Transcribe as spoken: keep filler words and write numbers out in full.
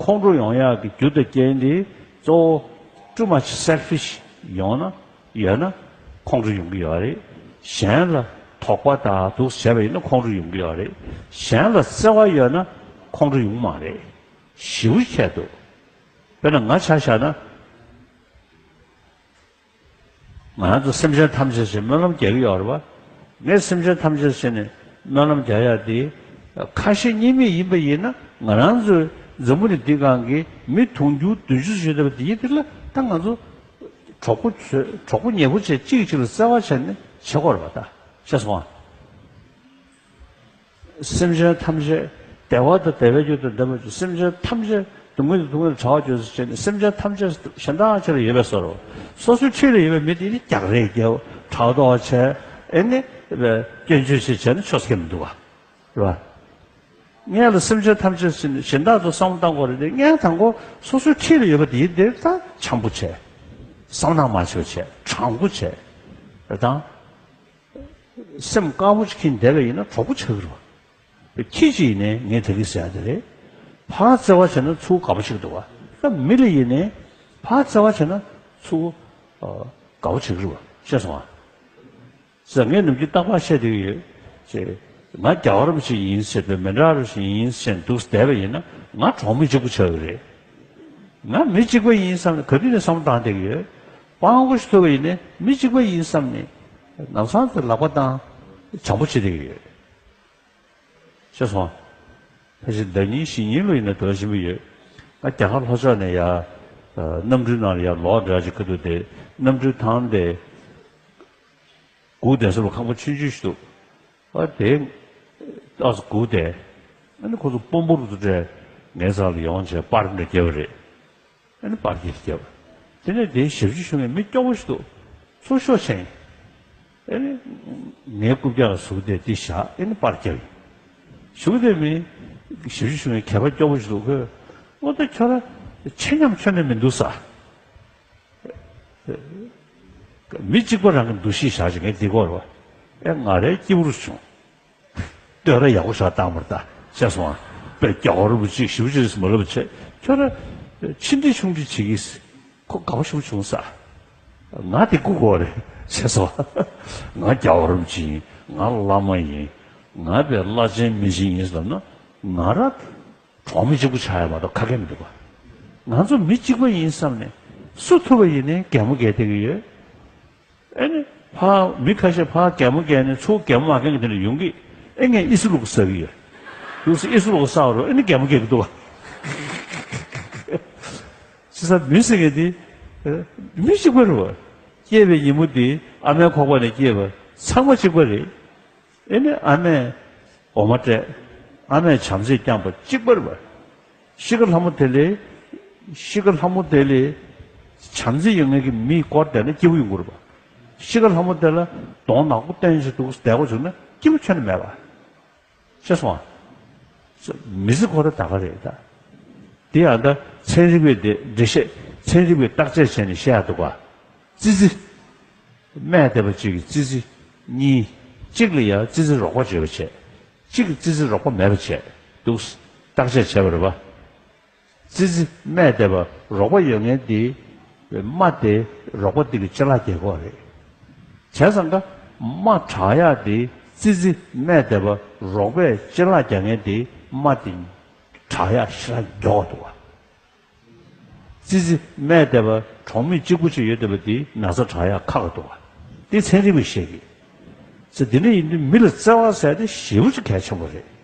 ཁོང་ཁྲོ་ཡོང་ཡག་གི་རྒྱུ་དང་རྐྱེན་དེ་གཙོ་བོ་too much selfish ཡོང་ན་ཡོད་ན་ཁོང་ཁྲོ་ཡོང་གི་ཡོད་རེད། གཞན་ལ་དོགས་པ་དང་དུག་བྱས་པ་ཡིན་ན་ཁོང་ཁྲོ་ཡོང་གི་ཡོད་རེད། གཞན་ལ་བརྩེ་བ་ཡོད་ན་ཁོང་ཁྲོ་ཡོང་མ་རེད། ཞེ་པོ་ཁྱད་འདུག་དཔེར་ན་ང་ཆ་བཞག་ན། ང་རང་ཚོ་སེམས་ཅན་ཐམས་ཅད་ཞེས་སྨོན་ལམ་རྒྱག་གི་ཡོད་རེད་པ། ངས་སེམས་ཅན་ཐམས་ཅད་ཞེས་ནས་སྨོན་ལམ་རྒྱག་ཡག་དེ། ཁ་ཞེ་གཉིས་མེད་ཡིན་པ་ཡིན་ན་ང་རང་ཚོའི་འཛམ་བུ་གླིང་འདི་སྒང་གི་མི་དུང་ཕྱུར་བདུན་ཅུ་ཞིག་ཡོད་པ་དེ་ཡིན་དེ་ལ་ད་ང་ཚོ་གྲོགས་པོ་བྱེད་གྲོགས་པོ་ཉེ་པོ་བྱས་གཅིག་གིས་གཅིག་ལ་བརྩེ་བ་བྱས་ནས་བྱེད་དགོས་རེད་པ་ད། ཤེས་སོང་ཨ། སེམས་ཅན་ཐམས་ཅད་བདེ་བ་དང་བདེ་བའི་རྒྱུ་དང་ལྡན་པ་བཅུ། སེམས་ཅན་ཐམས་ཅད་སྡུག་བསྔལ་དང་སྡུག་བསྔལ་བྲལ་བར་གྱུར་ཅིག་བྱས་ནས་སེམས་ཅན་ཐམས་ཅད་གཞན་དག་ཕྱིར་ཡོད་པའི་བཟོ་འདྲ། སོ་སོའི་འཁྲིས་ལ་ཡོད་པའི་མི་དེ་ནི་རྒྱག་རེས་རྒྱབ་ཕྲག་དོག་བྱས་ཨེ་ནི་སྐྱོན་བརྗོད་ཅིག་བྱས་ན་ཆོག་ས་ཁེལ་མི་འདུག་ག་རེད་པ། ངས་ལ་སེམས་ཅན་ཐམས་ཅད་ཟེར་ནས་གཞན་དག་ཚོ་བསམ་བློ་བཏང་དགོས་རེད་དེ་ངས་དང་པོ་སོ་སོའི་འཁྲིས་ལ་ཡོད་པ་དེ་དེ་ད་འཆམ་པོ་བྱས། བསམ་བློ་མ་བྱེད་པ་བྱས་དྲང་པོ་བྱས་རེད་དང་། སེམས་དཀར་པོ་ཅིག་གིས་བསྡད་པ་ཡིན་ན་གྲོགས་པོ་ཆགས་ཀྱི་རེད་པ། ཁྱི་ཅིག་ཡིན་ནའི་ངས་ད་གིན་ཟེར་ཡ་དེ་རེད། ཕར་བརྩེ་བ་བྱས་ན་ཚུར་དགའ་པོ་ཆགས་ཀྱི་འདུག་ག་ད་མི་ལ་ཡིན་ནའི་ཕར་བརྩེ་བ་བྱས་ན་ཚུར་ཨ་དགའ་པོ་ཆགས་ཀྱི་རེད་པ། ཤེས་སོང་ཨ། ཟེར་ངས་ནམ་རྒྱུན་རྟག་པར་བཤད་བསྡད་ཀྱི་ཡོད། ཅེས། ང་རྒྱལ་བ་རིན་པོ་ཆེ་ཡིན་ཟེར་དུས་མི་འདྲ་རུ་ཞིག་ཡིན་ཟེར་འདུག་བསྡད་པ་ཡིན་ན་ང་གྲོགས་མི་གཅིག་པུ་ཆགས་ཀྱི་རེད། ང་མི་གཅིག་པ་ཡིན་བསམ་ནས་ག་དུས་ནས་བསམ་བློ་བཏང་བསྡད་ཀྱི་ཡོད། སྤྲང་པོ་ཞིག་ཐུག་པ་ཡིན་ནའི་མི་གཅིག་པ་ཡིན་བསམ་ནས་ལམ་སང་དུ་ལག་པ་བཏང་། བྱམས་པོ་བྱེད་བསྡད་ཀྱི་ཡོད། ཤེས་སོང་། ཕལ་ཆེར་ཟླ་ཉིན་བཞི་ཉིན་ལོ་ཡིན་ན་དོ་ཞིམ་པོ་ཡོད། ང་རྒྱ་གར་ལྷོ་ཕྱོགས་ནས་ཡར། གནམ་གྲུའི་ནང་ལ་ཡར་ལོག་འདྲ་ཅིག་ཁ་ཐུག་དེ་གནམ་གྲུའི་ཐང་དེ། སྒུག་བསྡད་ས་ལ་ཁང་པ་ཆུང་ཆུང་ཞིག་འདུག་ཨ་དེ། ཏོག་ཙམ་སྒུག་བསྡད། ཨ་ནི་ཁོ་ཚོ་དཔོན་པོ་རུ་ཚོ་གྲས་ངའི་རྩ་ལ་ཡོང་བྱས་པར་འདྲ་བརྒྱབ་པ་རེད། ཨ་ནི་པར་འདི་བརྒྱབ། དེ་ནས་དེའི་ཞབས་ཕྱི་ཞུ་མཁན་མི་སྐྱོ་པོ་ཞིག་འདུག་ཚུར་ཤོག་བྱས། ཨ་ནི། ངའི་རྐུབ་བཀྱག་ལ་ཟུག་སྟེ་འདི་བཞག་ཨ་ནི་པར་བརྒྱབ་ཡིན། ཞུ་གི་དེ་མི། ཞབས་ཕྱི་ཞུ་མཁན་གད་པ་སྐྱོ་པོ་ཞིག་འདུག་ཁོས། ཨོ་ད་ཁྱོད་རང་ཆེ་ཉམས་ཁྱོན་ནས་མི་འདུག་ས། མི་གཅིག་པ་རང་གི་འདུ་ཤེས་བཞག་ཅིག་ངས་འདི་སྐོར་བ། ཨེ་ང་རའི་སྐྱིད་པོ་རུ་བྱུང་། བསྟོད་ར་ཡག་པོ་ཞིག་བཏང་བར་ད་བཤད་སོང་ཨ། དཔེ་རྒྱ་གར་རུ་གཅིག་ཞིབ་ཅིག་མ་ལབ་བྱས་ཁྱོད་ར་ཕྱི་འདྲི་ཆུང་འདྲི་བྱེད་ཀྱིས། ཁོ་དགའ་པོ་ཞིག་བྱུང་ས། ང་དེ་སྐུ་གོ་རེད་བཤད་སོང་ཨ། ང་རྒྱ་གར་རུ་གཅིག་ཡིན། ང་བླ་མ་ཡིན། ང་དཔེ་བླ་ཆེན་མི་ཆེན་ཡིན་ཟེར་ན་ང་ར། གྲོགས་མི་གཅིག་པུ་ཆགས་ཡ་མ་གཏོགས་ཁ་སྐད་མི་འདུག་ག་ང་ཚོ་མི་གཅིག་པ་ཡིན་བསམ་ནས་སུ་ཐུག་པ་ཡིན་ནའི་གད་མོ་བགད་བསྡད་ཀྱི་ཡོད། ཨེ་ནི། ཕར་མི་ཁ་ཤས་ཕར་གད་མོ་བགད་ནས་ཚུར་གད་མོ་མ་བགད་མཁན་དེ་འདྲ་ཡོང་གི་ཨེ་ངས་ཨི་སི་ལུག་ཟ་གི་ཡོད། ལུག་སི་ཨི་སི་ལུག་ཟ་བ་རུ་ཨེ་ནི་གད་མོ་བགད་ཀྱི་འདུག་ག་བྱས་ཙང་མི་ཟེར་མཁན་དེ། མི་གཅིག་པ་རེད་བ། སྐྱེས་པའི་ཉིན་མོ་དེ་ཨ་མའི་ཁོག་པ་ནས་སྐྱེས་པ་ཚང་མ་གཅིག་པ་རེད། ཨེ་ནི་ཨ་མས་འོ་མ་སྤྲད། ཨ་མས་བྱམས་བརྩེས་བསྐྱངས་པ་གཅིག་པ་རེད་པ། ཤི་ཁ་ལྷ་མོ་དེ་ལས། ཤི་ཁ་ལྷ་མོ་དེ་ལས། བྱམས་བརྩེ་ཡོད་མཁན་གྱི་མི་སྐོར་བསྡད་ན་སྐྱིད་པོ་ཡོང་གི་རེད་པ། ཤི་ཁ་ལྷ་མོ་དེ་ལ་གདོང་ནག་པོ་བསྟན་བྱས་འདུག་བསྡད་དགོས་བྱུང་ན་སྐྱིད་པོ་ཁྱོན་ནས་མེད་པ། ཤེས་སོང་ཨ། མི་ཚེ་ཁོ་ར་ད་ག་རེད་ད། དེ་ཡང་ད་ཚན་རིག་པས་དེ་འགྲེལ་བཤད་ཚན་རིག་པས་བརྟག་དཔྱད་བྱས་ནས་བཤད་ཡ་འདུག་ག་ཙི་ཙི། སྨས་བསྡད་པ་གཅིག་གིས་ཙི་ཙི་གཉིས། གཅིག་ལ་ཡང་ཙི་ཙི་རོགས་པ་བྱེད་པ་བྱས། གཅིག་གིས་ཙི་ཙི་རོགས་པ་མེད་པ་བྱས་འདུག་བརྟག་དཔྱད་བྱས་པ་རེད་པ། ཙི་ཙི་སྨས་བསྡད་པ་རོགས་པ་ཡོད་མཁན་དེ། རྨ་དེ་རོགས་པ་དེ་གི་ཅ་ལག་རྒྱག་གི་རེད། བྱས་ཙང་ཀ་རྨ་དྲག་ཡག་དེ་ཙི་ཙི་སྨས་བསྡད་པ་རོགས་པས་ཅ་ལག་རྒྱག་མཁན་དེ་རྨ་དེ་དྲག་ཡག་ཞེ་དྲག་མགྱོགས་འདུག་བ། ཙི་ཙི་སྨས་བསྡད་པ་གྲོགས་མེད་གཅིག་པུ་ཅིག་ཡོད་བསྡད་པ་དེ་ན་ཚ་དྲག་ཡག་ཁག་འདུག་བ། དེ་ཚན་རིག་པས་བཤད་ཀྱི། ཙི་དེ་འདྲ་ཡིན་དུས་མི་ལ་བརྩེ་བ་ཟེར་དེ་ཞེ་པོ་ཅིག་གལ་ཆེན་པོ་རེད།